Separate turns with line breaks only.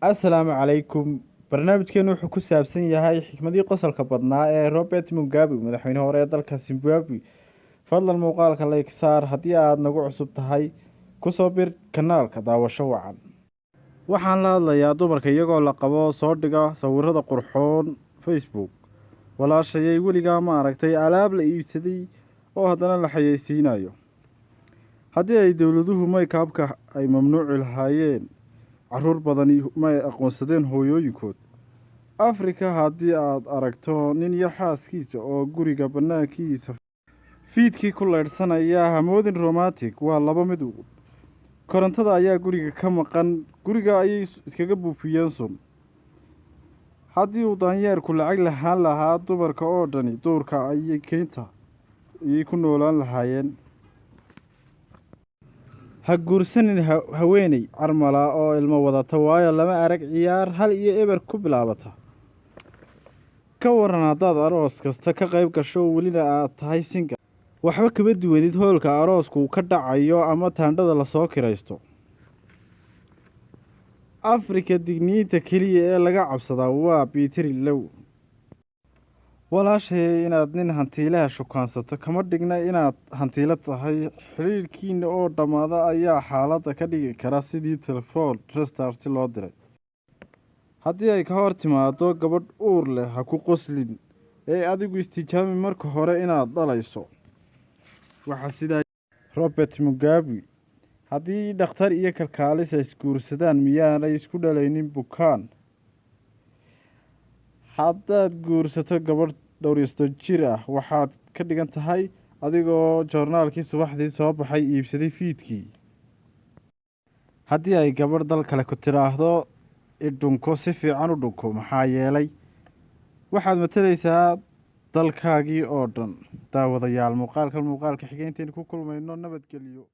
Asalaamu calaykum. Barnaamijkeenu wuxuu ku saabsan yahay xikmadii qosolka badnaa ee Robert Mugabe, madaxweyne hore ee dalka Zimbabwe. Fadlan muuqaalka like saar. Haddii aad nagu cusub tahay, kusoo bir kanaalka. Daawasho wacan. Waxaan la hadlayaa dumarka iyagoo la qabo soo dhiga sawirada qurxoon Facebook. Walaashayay, weligaa ma aragtay alaab la iibsaday oo haddana la xayeysiinayo? Haddii ay dowladuhu makeup-ka ay mamnuuci lahaayeen, caruur badani may aqoonsadeen hooyooyinkood. Afrika haddii aad aragto nin iyo xaaskiisa oo guriga bannaankiisa fiidkii ku leydhsanaya, hamoodin romantic. Waa laba mid: korontada ayaa guriga ka maqan, guriga ayay iskaga buufiyeen sun. Haddii uu daanyeerku lacag lahaan lahaa, dumarka oo dhani duurka ayay keynta ayay ku noolaan lahaayeen. Ha guursanin haweeney carmala oo ilmo wadata, waayo lama arag ciyaar 1-0 ku bilaabata. Ka waran haddaad aroos kasta ka qayb gasho, welina aad tahay single? Waxba kama duwanid hoolka aroosku ka dhacayo ama taandhada lasoo kiraysto. Afrika digniinta keliya ee laga cabsadaa waa battery low. Walaashay, inaad nin hantiilaha shukaansato kama dhigna inaad hantiilo tahay. Xidhiidhkiina oo dhammaada ayaa xaaladda ka dhigi kara sidii telefoon restart loo diray. Haddii ay ka hor timaado gabadh uur leh, ha ku qoslin ee adigu istijaabi marka hore inaad dhalayso. Waxaa sidaa Robert Mugabe. Haddii dhakhtar iyo kalkaalisa isguursadaan, miyaanay isku dhalaynin bukaan? Haddaad guursato gabadh dhowr iyo 30 jir ah, waxaad ka dhigan tahay adigoo joornaalkii subaxdii soo baxay iibsaday fiidkii. Haddii ay gabadh dal kale ku tidhaahdo "Idhunko", si fiican u dhunko, maxaa yeelay waxaad matalaysaa dalkaagii oo dhan. Daawadayaal, muuqaalkan muuqaalka xigeenteenu ku kulmayno, nabadgelyo.